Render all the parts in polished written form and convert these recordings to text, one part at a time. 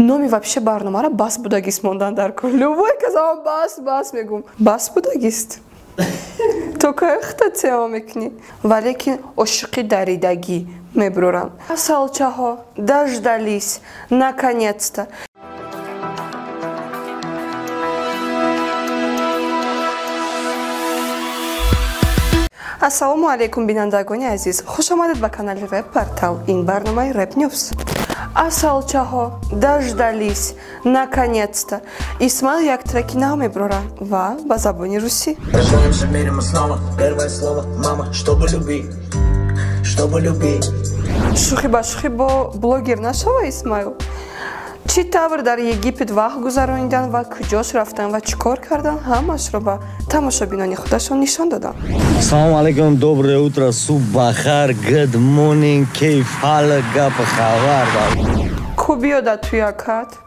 Номи вообще барномаро бас будагист мондан дар кор. Любой казам бас бас мегум. Бас будагист. То кай хта тема мекунӣ? Валекин ошиқи даридагӣ мебуроранд. Асалчаҳо дождались наконец-то. Ассалому алайкум, бинандагони азиз. Хуш омадед ба канали Рэп Портал. Ин барномаи Рэп Ньюс. Асалчаҳо дождались наконец-то. Исмаил як треки нав мебуроранд ва ба забони русӣ. Шӯхӣ ба шӯхӣ бо блогер нашава Исмаил. Чӣ тавр дар Египет вақт гузаронидан ва куҷош рафтан ва чӣ кор кардан, ҳамашро ба тамошобинони худашон нишон доданд. Салом алейкум, доброе утро, суббахар, good morning, кейф ҳал, гап хабар. Ку биёда туякат.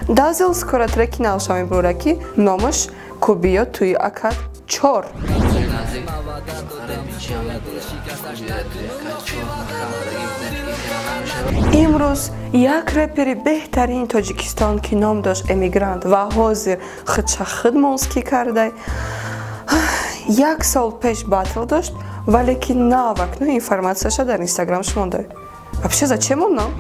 Дазел скоро треки навша мебурора, ки номаш Ку биё туи акат 4. Имрӯз як репери беҳтарини Тоҷикистон, ки ном дошт Эмигрант ва ҳозир худша худ монскӣ кардай, як сол пеш батл дошт, вале ки навакну информатсияша дар Инстаграмш монда. Вообще зачем он нам?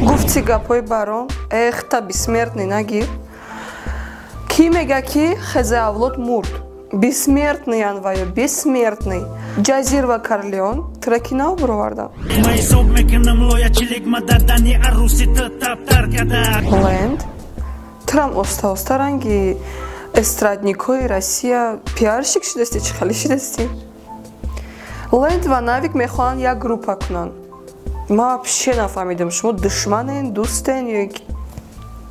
Гуфти гапҳои барон, эхта бессмертный нагир. Кӣ мега, ки хезе авлод мурд? Бессмертный анваю, бессмертный. Ҷазир ва Карлеон треки нав буроварданд. Ленд трам оста-оста ранги эстрадникҳои Россия пиарщик шудасти, чӣ хеле шудасти? Ленд ва Навик мехоҳанд як группа кунанд. Ман вообще нафаҳмидам, шумо душманен, дӯстен ё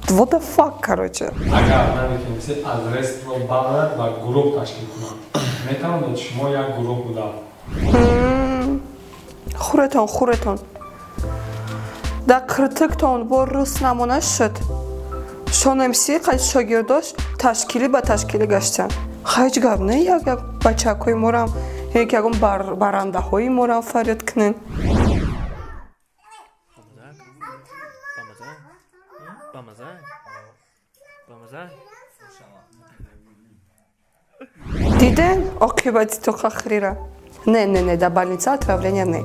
what the fuck, короче. Агар Навик МС аз рестро барояд ва гурӯҳ ташкил кунад, метавонед шумо як гурӯҳ буда? Хуретон, хуретон. Дар қиртиктон бо рус намона шуд. Шон МС қайд шогирдош ташкилӣ ба ташкилӣ гаштанд. Ҳеҷ гап не, як як бачакҳои морам, як ягон барандаҳои морам фарёд кунен. Диден оқибати тоқахрира? Не, не, не, дар больница отравления не.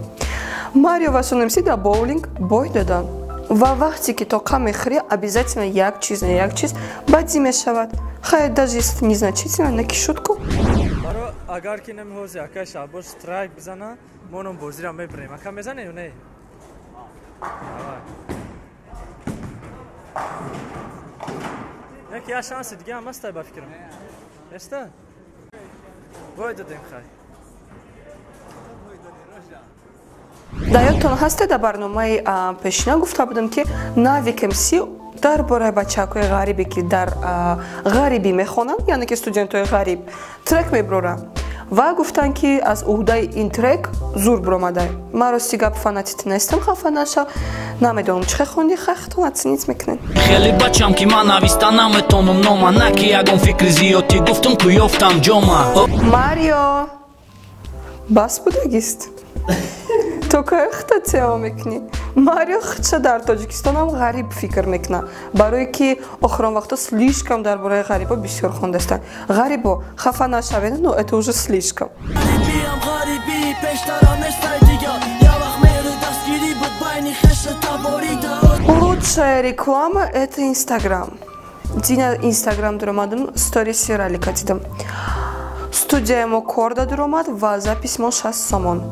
Марио ва Шон МС дар боулинг бой доданд. Ва вақте ки тоқа мехӯрӣ, обязательно як чиз, не як чиз бадӣ мешавад. Хайр, даже если незначительно, на ки шутку. Баро агар ки намехоҳӣ ака Шаҳбоз страйк бизана, мо ном бозиро мебарем. Ака мезанӣ ё не? Не, ки як шанси дига ҳам ҳастай ба фикрам. Неста? Бой додем хай. Дар ёдтон ҳасте, дар барномаи пешина гуфта будам, ки Навик МС дар бораи бачакҳои ғарибе, ки дар ғарибӣ мехонанд, яъне ки студентҳои ғариб, трек мебуроранд. Ва гуфтанд, ки аз уҳдаи ин трек зур буромадай. Ман рости гап фанатит нестам, хафа нашав. Намедонам чӣ хонди, хахтон оценить мекунед. Хеле бачам, ки ман нависта наметонам нома, на ки ягон фикри зиёдӣ гуфтум, ку ёфтам ҷома. Марио, бас будагист. То кай хта тема мекунӣ? Марио худша дар Тоҷикистонам ғариб фикр мекунад, барое ки охирон вақто слишком дар бораи ғарибо бисёр хондастанд. Ғарибо, хафа нашавед, но это уже слишком. Лучшая реклама — это Инстаграм. Дина Инстаграм дуромадам, сториси ралика дидам. Студияи мо корда дуромад ва запись мо 6 сомон.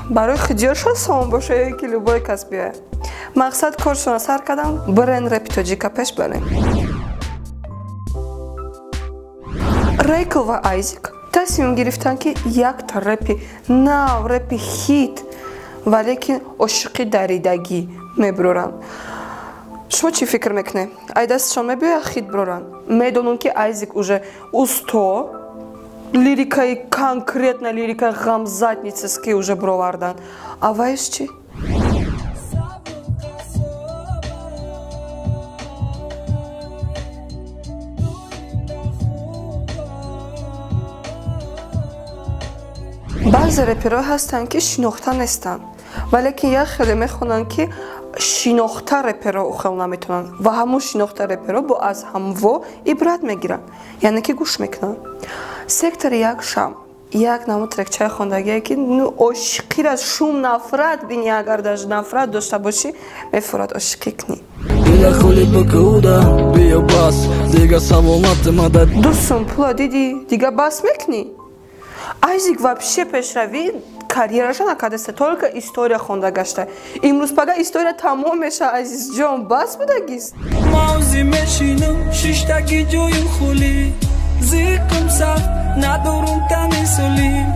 Барои худиё 6 сомон боша ё ки любой кас биёяд. Мақсад коршона сар кардам, бренд репи тоҷика пеш барем. Рейкл ва Айзик тасмим гирифтанд, ки якта репи нав, репи хит, валекин ошиқи даридагӣ мебуроранд. Шумо чӣ фикр мекунед? Ай дастшон мебиёяд хит буроранд? Медонам, ки Айзик уже усто, лирикаи конкретно лирикаи ғамзатницаски уже буровардан. А вайш чӣ? Баъзе реперҳо ҳастанд, ки шинохта нестанд, валекин як хеле мехонанд, ки шинохта реперҳо ухел наметавонанд, ва ҳамун шинохта реперҳо бо аз ҳамво ибрат мегиранд, яъне ки гӯш мекунанд. Сектори як шам як намуд трекчаи хондагие, ки ну ошиқира шум нафрат бини, агар даже нафрат дошта бошӣ, мефурад ошиқӣ кунӣ. 2 сум пула дидӣ, дига бас мекунӣ. Айзик вообще пешравӣ карьераша накардаста, только история хонда гашта. Имрӯз пага история тамом меша, азизҷон, бас будагист. Мавзи мешинам, шиштаги ҷоюм хулӣ, зиқм сахт надорум тани солим.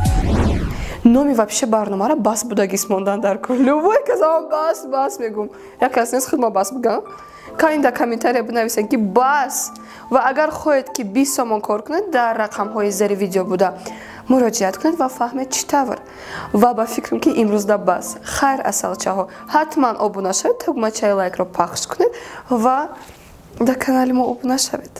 Номи вообще барномаро бас будагист мондан дар кор. Любой казам бас, бас мегум, як кас нест худма бас бигам. Кани дар комментария бинависед, ки бас. Ва агар хоҳед, ки 20 сомон кор кунед, дар рақамҳои зери видео буда муроҷиат кунед ва фаҳмед чӣ тавр. Ва ба фикрам, ки имрӯзда бас. Хайр, асалчаҳо, ҳатман обуна шавед, тугмачаи лайкро пахш кунед ва дар канали мо обуна шавед.